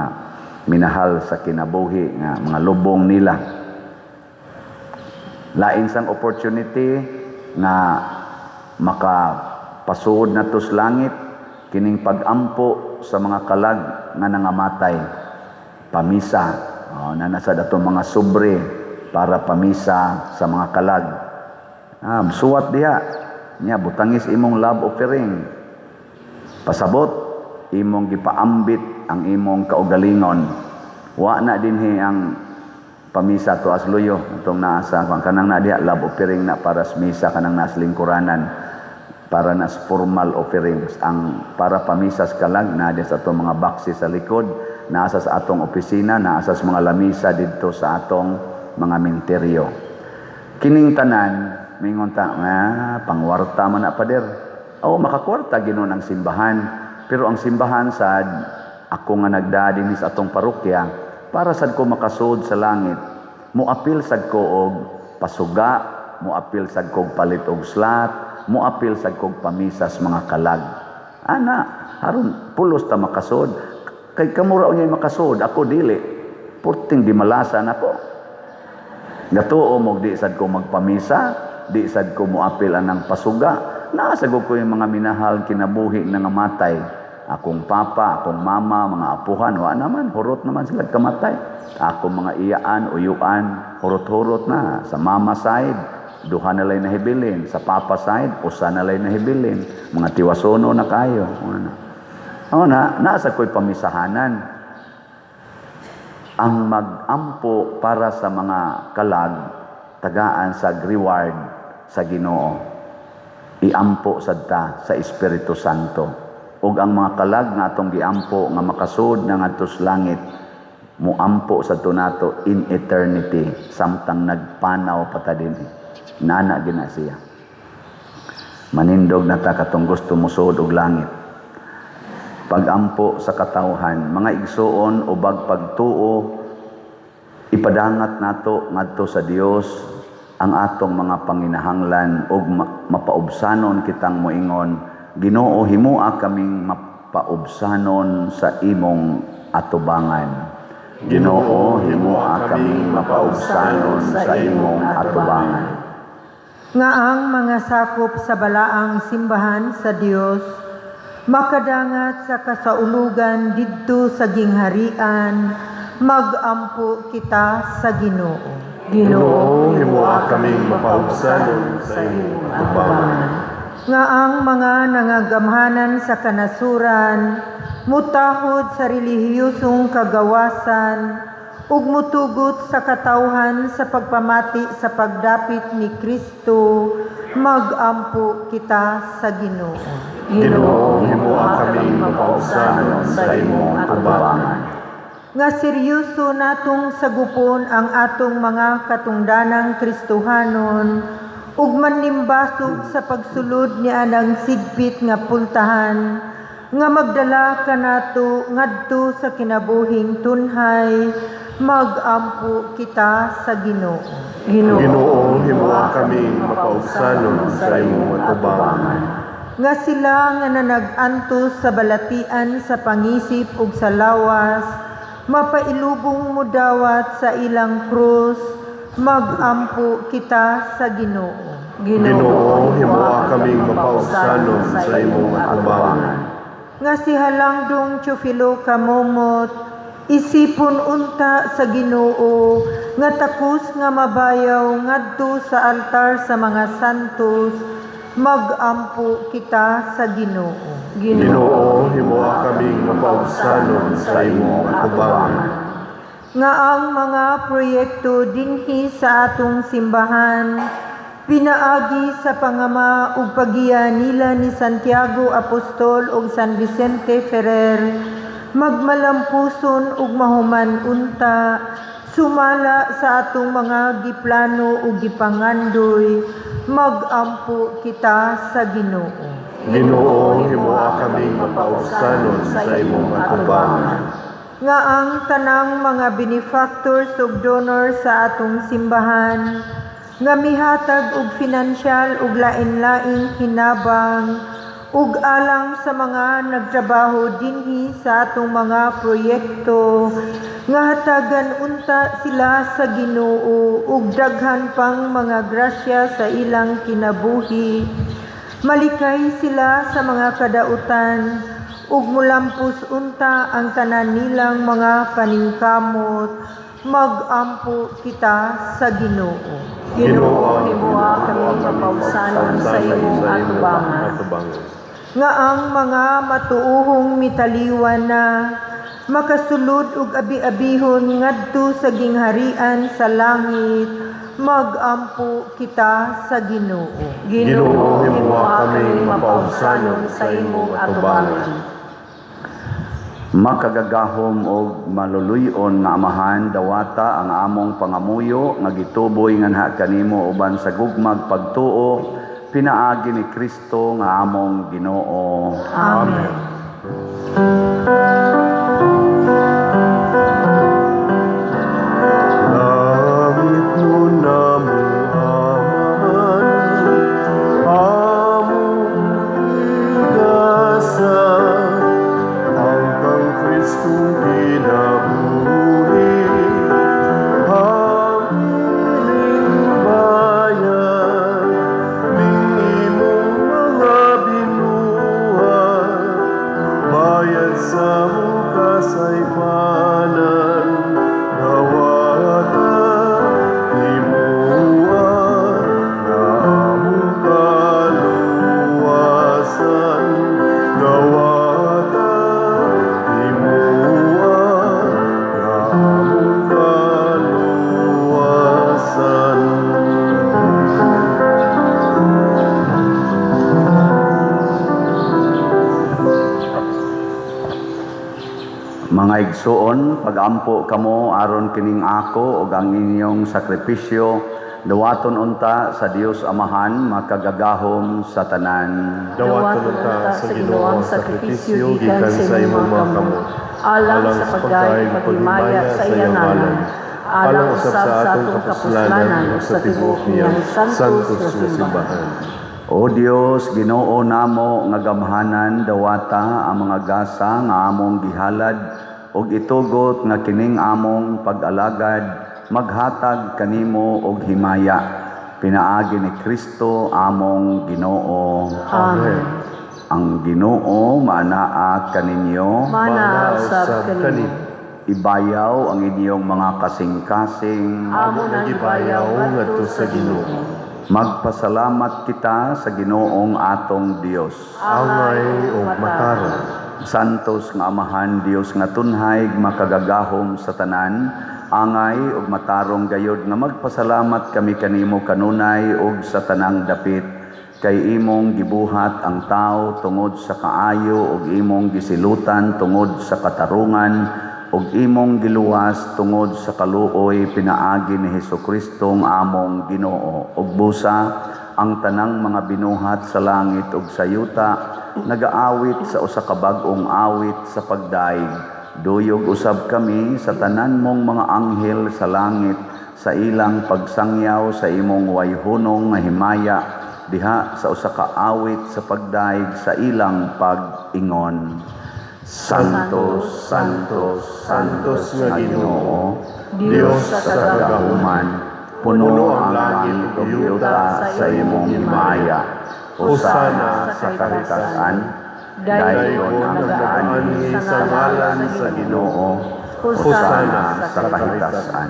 minahal sa kinabuhi nga mga lubong nila. Lain sang opportunity nga makapasuod na sa langit kining pag-ampo sa mga kalag nga nangamatay. Pamisa, oh, na nasa datong mga sobre para pamisa sa mga kalag. Suwat diha nya butangis imong love offering. Pasabot imong gipaambit ang imong kaugalingon. Wa na dinhi ang pamisa to asluyo itong naa sa kung kanang na diha love offering na para sa misa, kanang nas lingkuranan para nas formal offerings. Ang para pamisa sa kalag na diha sa atong mga boxes sa likod, naa sa atong opisina, naa sa mga lamisa didto sa atong mga menteryo. Kining tanan mingon ta pangwarta man na, pader. O makakwarta ginon ang simbahan, pero ang simbahan sad ako nga nagdaa dinhi sa atong parokya, para sad ko makasuod sa langit, moapil sad ko og pasuga, moapil sad ko og palit og slot, moapil sad ko og pamisas mga kalag. Ana, aron pulos ta makasuod. Kay kamo ra unyay makasuod, ako dili. Purting di malasa nako. Gatuo mo di sad ko magpamisa, di sad ko moapil anang pasuga. Naa sad ko yung mga minahal kinabuhi na nga matay. Akong papa, akong mama, mga apuhan, wa naman, hurot naman sila kamatay. Akong mga iyaan, uyuan, hurot-hurot na. Sa mama side, duha na lay nahibilin. Sa papa side, usa na lay nahibilin. Mga tiwasono na kayo. Ano na, nasa ko'y pamisahanan. Ang mag-ampo para sa mga kalag, tagaan sa reward sa Ginoo. Iampo sadta sa Espiritu Santo. Ug ang mga kalag nga atong giampo nga makasud na ngadto sa langit, Muampo sa nato in eternity samtang nagpanaw pa ta dinhi. Nana gina siya. Manindog na ta katong gusto musuod og langit. Pagampo sa katawhan, mga igsuon, ubag pagtuo, ipadangat nato ngadto sa Dios ang atong mga panginahanglan ug mapaubsanon kitang moingon, "Ginoo, himoa kaming mapaubsanon sa imong atubangan." Ginoo, himoa kaming mapaubsanon sa imong atubangan. Nga ang mga sakop sa balaang simbahan sa Dios makadangat sa kasaulugan didto sa gingharian, magampo kita sa Ginoo. Ginoo, himoa kaming mapaubsanon sa imong atubangan. Nga ang mga nangagamhanan sa kanasuran mutahod sa relihiyosong kagawasan ug mutugot sa katawhan sa pagpamati sa pagdapit ni Kristo, magampo kita sa Ginoo. Ginoo, himoa kaming mapaubsanon sa imong atubangan. Nga seryoso natong sagupon ang atong mga katungdanang Kristohanon ug manimbasog sa pagsulod ni anang sigpit nga pultahan nga magdala kanato ngadto sa kinabuhing tunhay, magampo kita sa Ginoo. Ginoo, himoa kaming mapaubsanon sa imong atubangan. Nga sila nga nanag-antos sa balatian sa pangisip ug sa lawas mapailubong modawat sa ilang krus, magampo kita sa Ginoo. Ginoo, himoa kaming mapaubsanon sa imong atubangan. Nga si Halangdong Teofilo Camomot isipon unta sa Ginoo nga takos nga mabayaw ngadto sa altar sa mga santos, magampo kita sa Ginoo. Ginoo, himoa kaming mapaubsanon sa imong atubangan. Nga ang mga proyekto dinhi sa atong simbahan pinaagi sa pangama ug pagiya nila ni Santiago Apostol ug San Vicente Ferrer magmalampuson ug mahuman unta sumala sa atong mga giplano ug gipangandoy, magampo kita sa Ginoo. Ginoo, himoa kaming mapaubsanon sa imong atubangan. Nga ang tanang mga benefactors ug donors sa atong simbahan nga mihatag og finansyal ug lain-laing hinabang ug alang sa mga nagtrabaho dinhi sa atong mga proyekto nga hatagan unta sila sa Ginoo ug daghan pang mga grasya sa ilang kinabuhi, malikay sila sa mga kadautan ug mulampos unta ang tanan nilang mga paningkamot, magampo kita sa Ginoo. Ginoo, himoa kami mapaubsanon sa imong atubangan. Atubangan. Nga ang mga matuohong mitaliwan na makasulod og abi-abihon ngadto sa gingharian sa langit, magampo kita sa Ginoo. Ginoo, himoa kami mapaubsanon sa imong atubangan. Makagagahom og maluluy-on nga Amahan, dawata ang among pangamuyo nga gituboy nganha kanimo uban sa gugmag pagtuo pinaagi ni Kristo nga among Ginoo. Amen. Langit namo, Amahan, among gigasa, ang kang Kristong kinabuhi, ang ining bayan, ning imong mga binuhat, bayad sa among Mga igsuon, pagampo kamo aron kining ako ug ang inyong sakripisyo dawaton unta sa Dios Amahan makagagahom sa tanan. Dawaton unta sa Ginoo ang sakripisyo gikan sa imong mga kamot, alang sa pagdayeg ug paghimaya sa iyang ngalan, alang usab sa atong kapuslanan ug sa tibuok niyang santos nga simbahan. O Dios, Ginoo namo nga gamhanan, dawata ang mga gasa nga among gihalad ug itugot nga kining among pag-alagad maghatag kanimo og himaya, pinaagi ni Kristo among Ginoo. Amen. Ang Ginoo maanaa kaninyo. Mana usab kanimo. Ibayaw ang inyong mga kasing-kasing. Amo nang Gibayaw ngadto sa Ginoo. Magpasalamat kita sa Ginoong atong Dios. Angay ug matarong. Santos nga Amahan, Dios nga tunhay, makagagahom sa tanan, angay ug matarong gayod nga magpasalamat kami kanimo kanunay ug sa tanang dapit, kay imong gibuhat ang tao tungod sa kaayo ug imong gisilutan tungod sa katarungan ug imong giluwas tungod sa kaluoy pinaagi ni Hesukristo among Ginoo. Ug busa ang tanang mga binuhat sa langit ug sa yuta nagaawit sa usa ka bag-ong awit sa pagdaig. Duyog usab kami sa tanan mong mga anghel sa langit sa ilang pagsangyaw sa imong wayhunong nga himaya diha sa usa ka awit sa pagdaig sa ilang pag-ingon. Santo, Santo, Santos nga Ginoo, Dios Dios sa kagahuman, puno ang langit ug yuta sa imong himaya. Hosana sa kahitasan, Dayon ang nagaanhi sa ngalan sa Ginoo. Hosana sa kahitasan.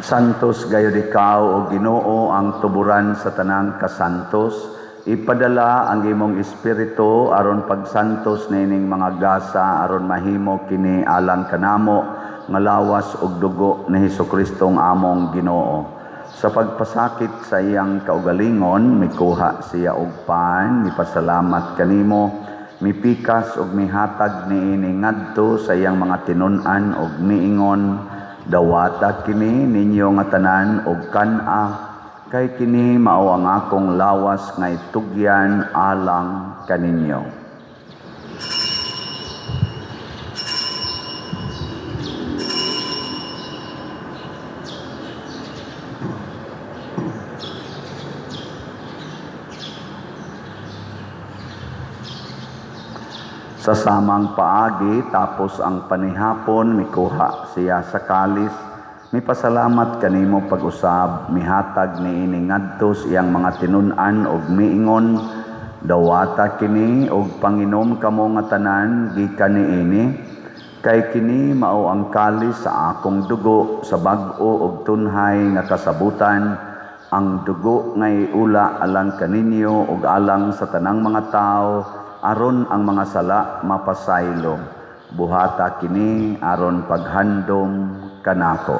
Santos gayud ikaw o Ginoo, ang tuburan sa tanang kasantos. Ipadala ang imong espiritu aron pagsantos niining mga gasa aron mahimo kini alang kanamo nga lawas ug dugo ni Hesukristo among Ginoo. Sa pagpasakit sa iyang kaugalingon, mikuha siya og pan, mipasalamat kanimo, mipikas ug mihatag niini ngadto sa iyang mga tinun-an ug miingon, dawata kini ninyo nga tanan og kan-a, kay kini mao ang akong lawas nga itugyan alang kaninyo. Sa samang paagi, tapos ang panihapon, mikuha siya sa kalis, mipasalamat kanimo pag-usab, mihatag niini ngadto sa iyang mga tinun-an og miingon, dawata kini og panginom kamo nga tanan gikan niini, kay kini mao ang kalis sa akong dugo sa bag-o og tunhay nga kasabutan, ang dugo nga iula alang kaninyo ug alang sa tanang mga tawo aron ang mga sala mapasaylo. Buhata kini aron paghandom kanako.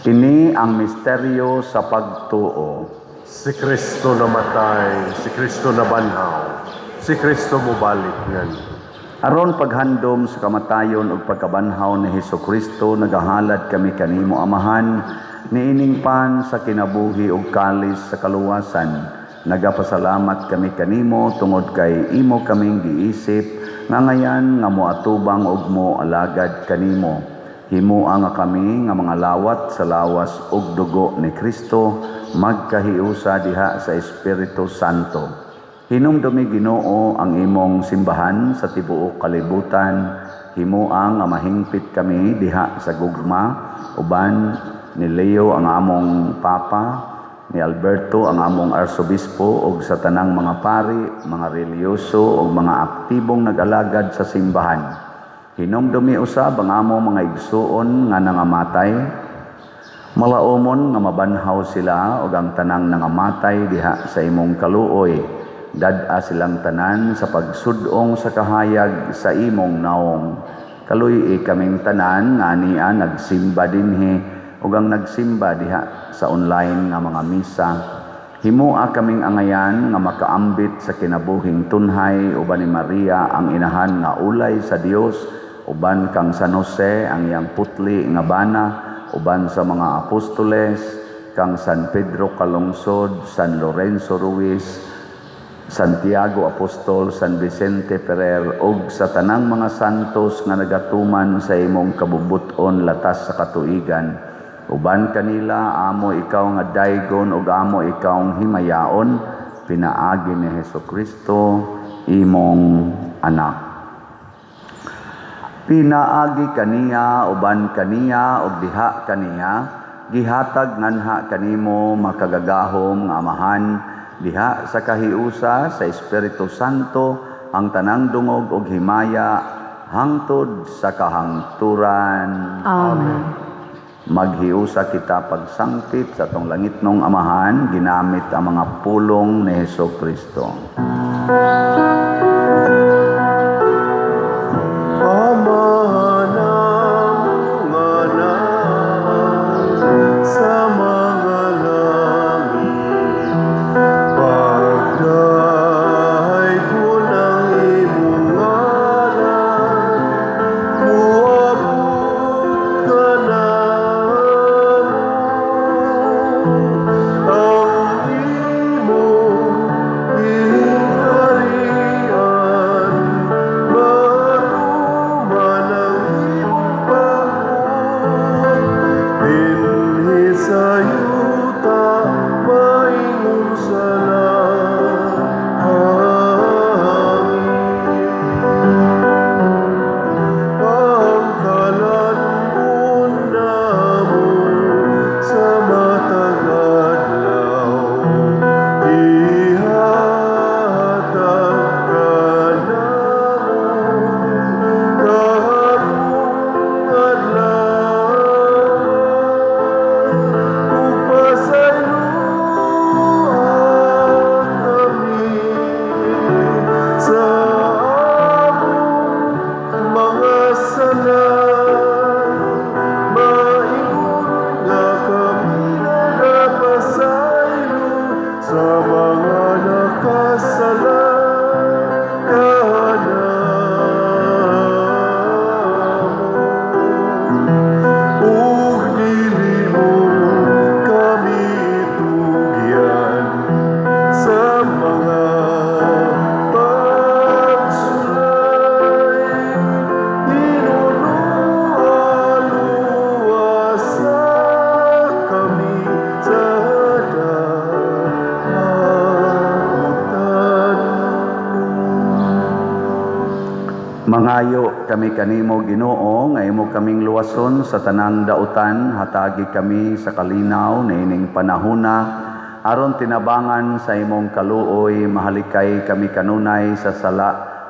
Kini ang misteryo sa pagtuo. Si Kristo namatay, si Kristo nabanhaw, si Kristo mubalik nganhi. Aron paghandom sa kamatayon ug pagkabanhaw ni Hesukristo, nagahalad kami kanimo Amahan, niining pan sa kinabuhi ug kalis sa kaluwasan. Nagapasalamat kami kanimo tungod kay imo kaming giisip nga ngayan nga moatubang ug moalagad kanimo. Himoa nga kami nga mga lawat sa lawas ug dugo ni Kristo, magkahiusa diha sa Espiritu Santo. Hinumdumi Ginoo ang imong simbahan sa tibuok kalibutan. Himoa nga mahingpit kami diha sa gugma uban ni Leo ang among Papa, ni Alberto ang among Arsobispo ug sa tanang mga pari, mga relihiyoso ug mga aktibong nag-alagad sa simbahan. Hinumdumi usab ang among mga igsuon nga nangamatay Malaumon nga mabanhaw sila ug ang tanang nangamatay diha sa imong kaluoy. Dad-a silang tanan sa pagsud-ong sa kahayag sa imong naong. Kaluy-i kaming tanan nga ania nagsimba dinhi ug ang nagsimba diha sa online nga mga misa. Himoa kaming angayan nga makaambit sa kinabuhing tunhay uban ni Maria, ang inahan nga ulay sa Dios, uban kang San Jose, ang iyang putli nga bana, uban sa mga apostoles, kang San Pedro Calungsod, San Lorenzo Ruiz, Santiago Apostol, San Vicente Ferrer ug sa tanang mga santos nga nagatuman sa imong kabubut-on latas sa katuigan. Uban kanila amo ikaw nga daygon ug amo ikaw himayaon, pinaagi ni Hesus Kristo, imong anak. Pinaagi kaniya, uban kaniya ug diha kaniya, gihatag nganha kanimo, makagagahom nga Amahan, diha sa kahiusa sa Espiritu Santo, ang tanang dungog ug himaya hangtod sa kahangturan. Amen. Maghiusa kita pagsangpit sa atong langitnong Amahan ginamit ang mga pulong ni Hesus Kristo. Amahan nga naa sa mga langit, pagdaygon ang imong ngalan, muabot kanamo ang imong gingharian, matuman ang imong pabuot dinhi sa yuta maingon sa langit. Ang kalan-on namo sa matag adlaw, ihatag kanamo karong adlaw, ug pasayloa kami sa among mga sala, maingon nga kami nagapasaylo sa mga nakasala kanamo. Ug dili mo kami tugyan sa mga pagsulay, hinunoa luwasa kami sa dautan. Mangayo kami kanimo, Ginoo, nga imo kaming luwason sa tanang dautan. Hatagi kami sa kalinaw niining panahuna, aron tinabangan sa imong kaluoy mahalikay kami kanunay sa sala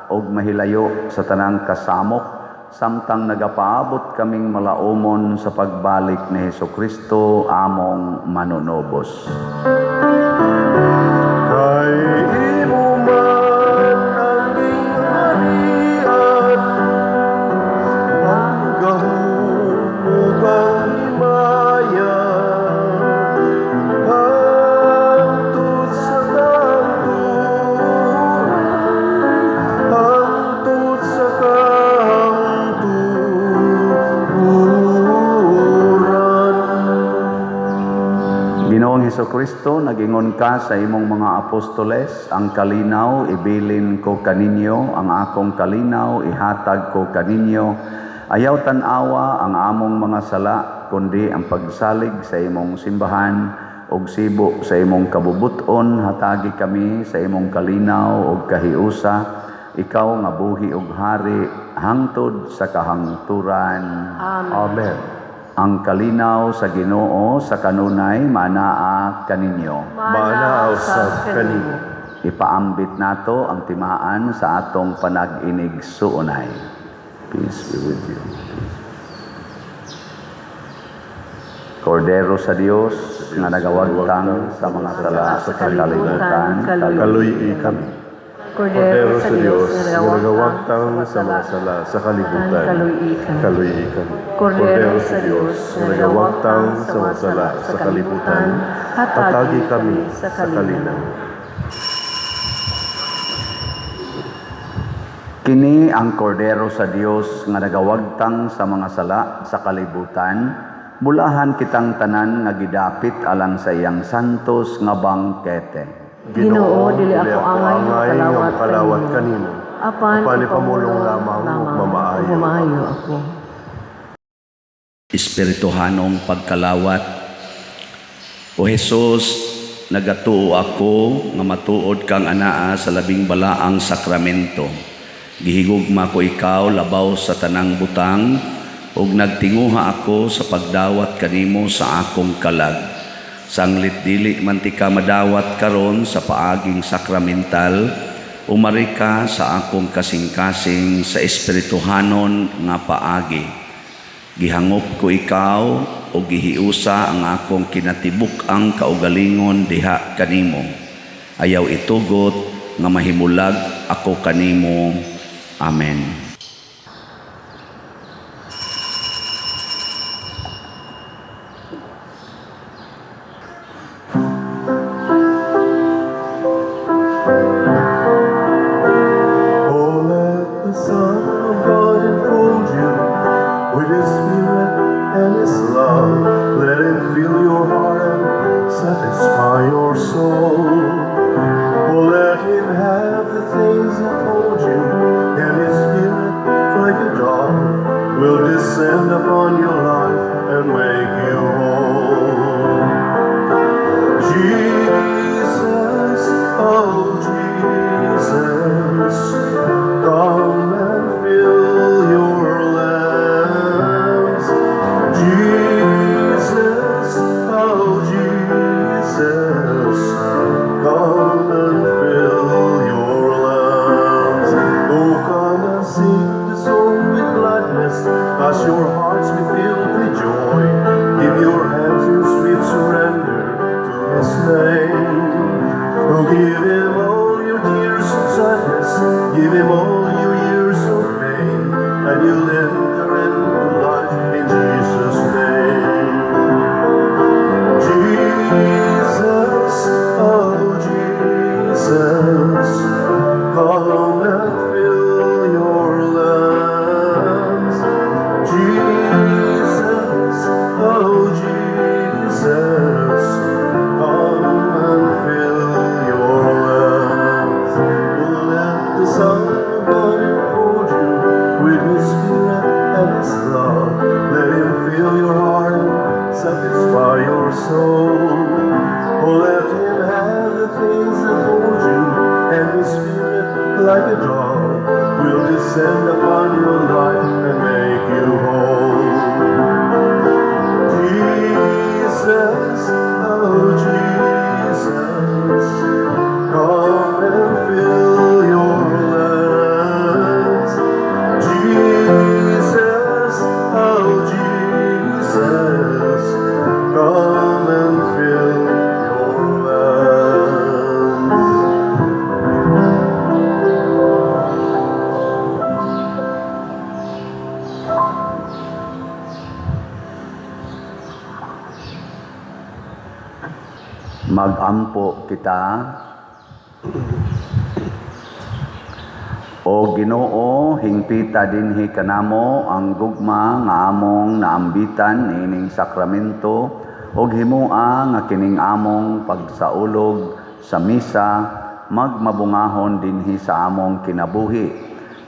ug mahilayo sa tanang kasamok, samtang nagapaabot kaming malaumon sa pagbalik ni Hesus Kristo, among manunubos. Kay imo man ang gingharian, ang gahom ug ang himaya, hangtod sa kahangturan, hangtod sa kahangturan. Ginoong Hesus Kristo, nagingon ka sa imong mga apostoles, "Ang kalinaw ibilin ko kaninyo, ang akong kalinaw ihatag ko kaninyo. Ayaw tan-awa ang among mga sala, kundi ang pagsalig sa imong simbahan, ug sibo sa imong kabubuton, hatagi kami sa imong kalinaw ug kahiusa, ikaw nga buhi ug hari hangtod sa kahangturan." Amen. Amen. Ang kalinaw sa Ginoo sa kanunay manaa kaninyo. Manaa usab kanimo. Ipaambit nato ang timaan sa atong panag-inigsuonay. Peace be with you. Cordial. Kordero sa Dios nga nagawagtang sa mga sala sa kalibutan, Kaluy-i kami. Kordero sa Dios nga nagawagtang sa mga sala sa kalibutan, Kaluy-i kami. Kaluy-i kami. Kordero sa Dios nga nagawagtang sa mga sala sa kalibutan, hatagi kami sa kalinaw. Kini ang Kordero sa Dios nga nagawagtang sa mga sala sa kalibutan. Bulahan kitang tanan nga gidapit alang sa iyang santos nga bangkete. Ginoo, dili ako angay nga nga makalawat makalawat kanimo. Apan, Apan ipamulong lamang ug mamaayo ug mamaayo ako. Espirituhanong pagkalawat. O Hesus, nagatuo ako nga matuod kang anaa sa labing balaang sakramento. Gihigugma ko ikaw labaw sa tanang butang ug nagtinguha ako sa pagdawat kanimo sa akong kalag. Sanglit dili man tika madawat karon sa paaging sakramental, umari ka sa akong kasing-kasing sa espirituhanon nga paagi. Gihangop ko ikaw o gihiusa ang akong kinatibuk-ang kaugalingon diha kanimo. Ayaw itugot nga mahimulag ako kanimo. Amen. Oh, let the Son of God enfold you with His Spirit and His love. Let Him fill your heart and satisfy your soul. Oh, let Him have the things that hold you, and His Spirit, like a dove, will descend upon your life and make you whole. Jesus, oh Jesus, come and fill your lamps. Jesus, oh Jesus, come and fill your lamps. Oh, come and sing the song with gladness as your hearts be filled with joy. Give your hands in sweet surrender to His name. Oh, give Him all your tears of sadness, give Him all your years of pain, and you'll enter into life in Jesus' name. Jesus, oh Jesus, come and fill your lamps. Jesus, oh Jesus, come and fill your lamps. Let the Son of God enfold you with His Spirit and His love. Let Him fill your heart and satisfy your soul. Oh, let Him have the things that hold you, and His Spirit, like a dove, will descend upon your life and make you whole. Jesus, oh Jesus, come and fill your lamps. Jesus, oh Jesus, come and fill your lamps. Magampo kita. O Ginoo, hingpita dinhi kanamo ang gugma nga among naambitan niining sakramento ug himoa nga kining among pagsaulog sa misa magmabungahon dinhi sa among kinabuhi.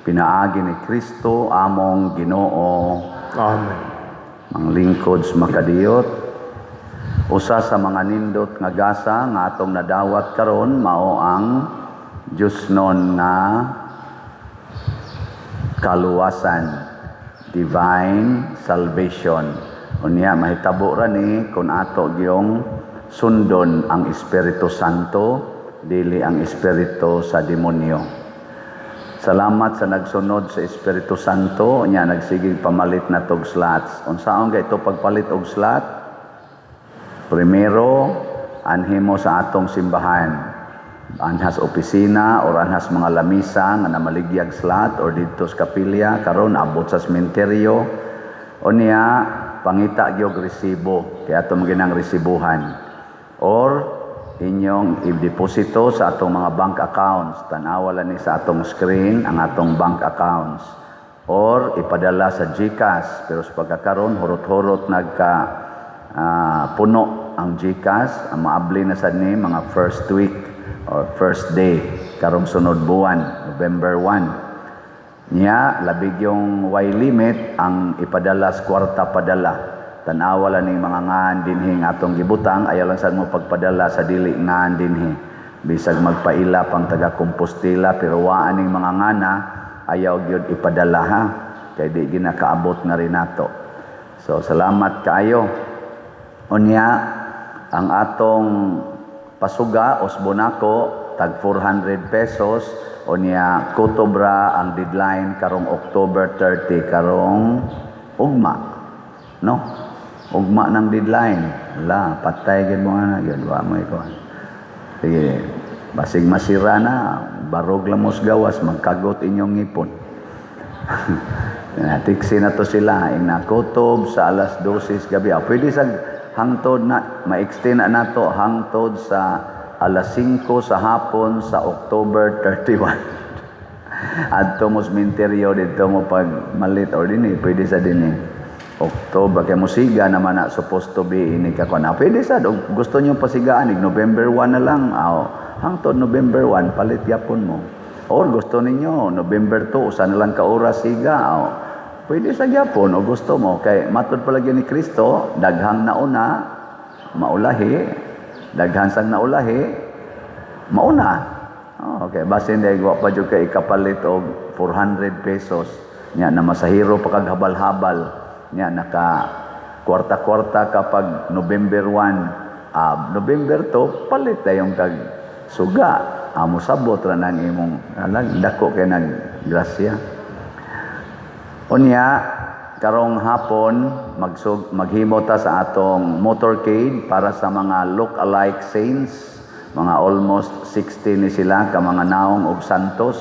Pinaagi ni Kristo among Ginoo. Amen. Manglingkod sa makadiyot, usa sa mga nindot nga gasa nga atong nadawat karon mao ang Diyosnon nga kaluwasan, divine salvation. Unya mahitabo ra ni kung ato gyung sundon ang Espiritu Santo, dili ang espiritu sa demonyo. Salamat sa nagsunod sa Espiritu Santo, unya nagsigig pamalit na tog slots. Unsaon kay ito pagpalit og slot? Primero, anhi mo sa atong simbahan. Anhas opisina or anhas mga lamisa nga namaligyag slot or didto sa kapilya karon abot sa sementeryo. Unya, pangita gyud resibo kay ato man ginang resibuhan. Or inyong i-deposito sa atong mga bank accounts. Tanawa lang ni sa atong screen ang atong bank accounts. Or ipadala sa GCash, pero sa pagkakaron hurot-hurot nagka puno ang GCash. Ang maabli na sad ni mga first week or first day karong sunod buwan, November 1. Nya labi yung way limit ang ipadala sa kwarta padala. Tanawa lang ning mga ngan dinhi nga atong gibutang, ayaw lang sad mo pagpadala sa dili ngan dinhi. Bisag magpaila pang taga Compostela, pero waan ning mga ngana, ayaw gyud ipadala ha, kay di ginakaabot na rin nato. So salamat kaayo. Unya, ang atong pasuga usbon nako tag 400 pesos. Unya, kutobra ang deadline karong October 30, karong ugma, no? Ugma ng deadline la, patay gid mo ana gyud, wa mo ikaw. Sige, basig masira na, barog lang mos gawas, magkagot inyong ngipon. Tiksi na to sila inakutob sa alas 12 gabi. Pwede sa hangtod na ma-extend na nato hangtod sa alas 5 sa hapon sa October 31. Adto mo sementeryo didto mo pag malit or dinhi, pwede sa dinhi. October kay musiga naman na supposed to be ini ka kuan. Pwede sa og gusto niyo pasigaan ig November 1 na lang. Hangtod November 1 palit yapon mo. Or gusto ninyo November 2, usa na lang ka oras siga. Pwede sa gyapon o gusto mo kay matud palagi ni Kristo, daghang nauna maulahi, daghan sang naulahi mauna. Oh, okay, basin dai wa pa jud kay ikapalit og 400 pesos nya na masahiro pa kag habal-habal nya naka kwarta-kwarta kapag November 1, November 2 palit dayong kag suga, amo sabot ra nang imong alag dako kay nag grasya. Unya, karong hapon maghimo ta sa atong motorcade para sa mga look-alike saints, mga almost 60 ni sila ka mga naong og santos.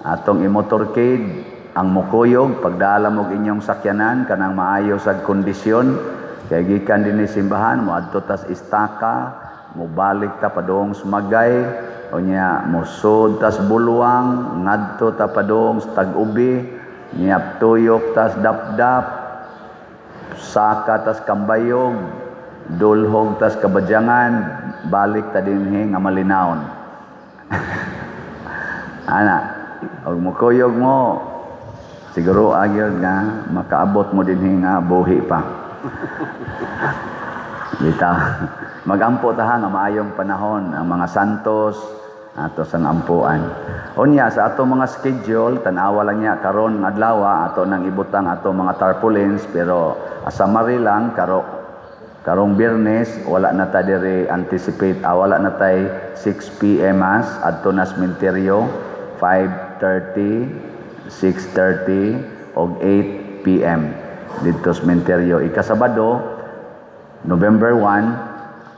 Atong i-motorcade ang mukuyog, pagdala mo inyong sakyanan kanang maayo sa kondisyon kay gikan dinhi simbahan moadto tas istaka, mobalik ta padung Sumagay, unya mosud tas Bulwang, ngadto ta padung sa Tag-ubi, niya tuyok tas Dapdap, saka tas Kambayog, dulhog tas Kabadyangan, balik ta dinhi nga malinawon. Ana, og mukuyog mo, siguro agyod nga makaabot mo dinhi nga buhi pa. Bitaw. Magampo ta ha nga maayong panahon ang mga santos ato sang ampuan. Unya, sa ato mga schedule, tan-awa lang niya karon adlaw ato nang ibutang ato mga tarpaulins, pero summary lang karong Biyernes wala na ta diri anticipate, wala na tay 6 PM mass adto na sementeryo, 5:30, 6:30 og 8 PM didto sementeryo. Ikasabado, November 1,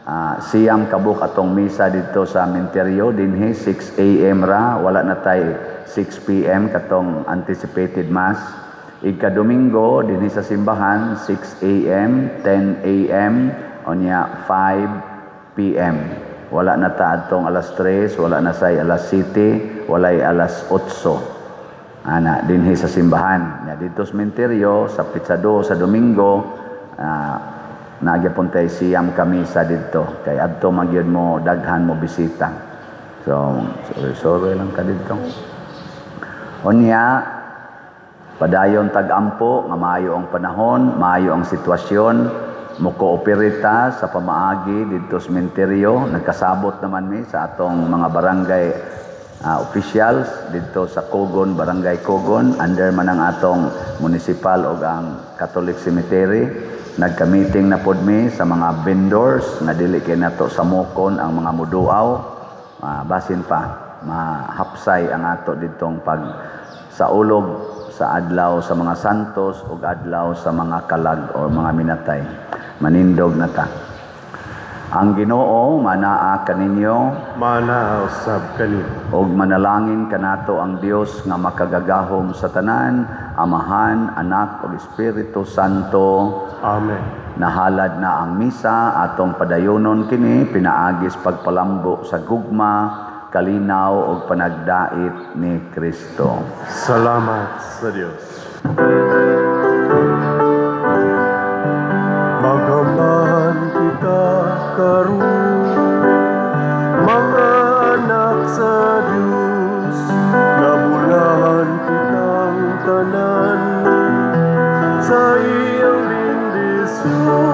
9 kabuk atong misa dito sa sementeryo dinhi, 6 AM ra, wala na tay 6 PM katong anticipated mass. Ika Domingo dinhi sa simbahan, 6 AM, 10 AM, unya 5 PM. Wala na ta atong alas 3, wala na say alas 7, walay alas 8. Ana dinhi sa simbahan. Nya dito sa sementeryo sa petsa 2 sa Domingo, nagyapon tay 9 ka misa didto kay adto magyud mo daghan mo bisita. So sorry, sorry lang ka didto. Unya, padayon tag-ampo nga maayo ang panahon, maayo ang sitwasyon, mo cooperate ta sa pamaagi didto sa sementeryo. Nagkasabot naman mi sa atong mga barangay officials didto sa Cogon, Barangay Cogon, under man ang atong municipal og ang Catholic Cemetery. Nagka-meeting na pod mi sa mga vendors nga dili kay nato samokon ang mga muduaw. Basin pa mahapsay ang ato ditong pag saulog sa adlaw sa mga santos ug adlaw sa mga kalag o mga minatay. Manindog na ta. Ang Ginoo manaa kaninyo. Manaa usab kanimo. Ug manalangin kanato ang Dios nga makagagahom sa tanan, Amahan, Anak ug Espiritu Santo. Amen. Nahalad na ang misa, atong padayonon kini pinaagis pagpalambo sa gugma, kalinaw ug panagdait ni Kristo. Salamat sa Dios. Mag-amahan kita karon, mga anak sa Dios, nabulahan kitang tanan sa iyang bendisyon.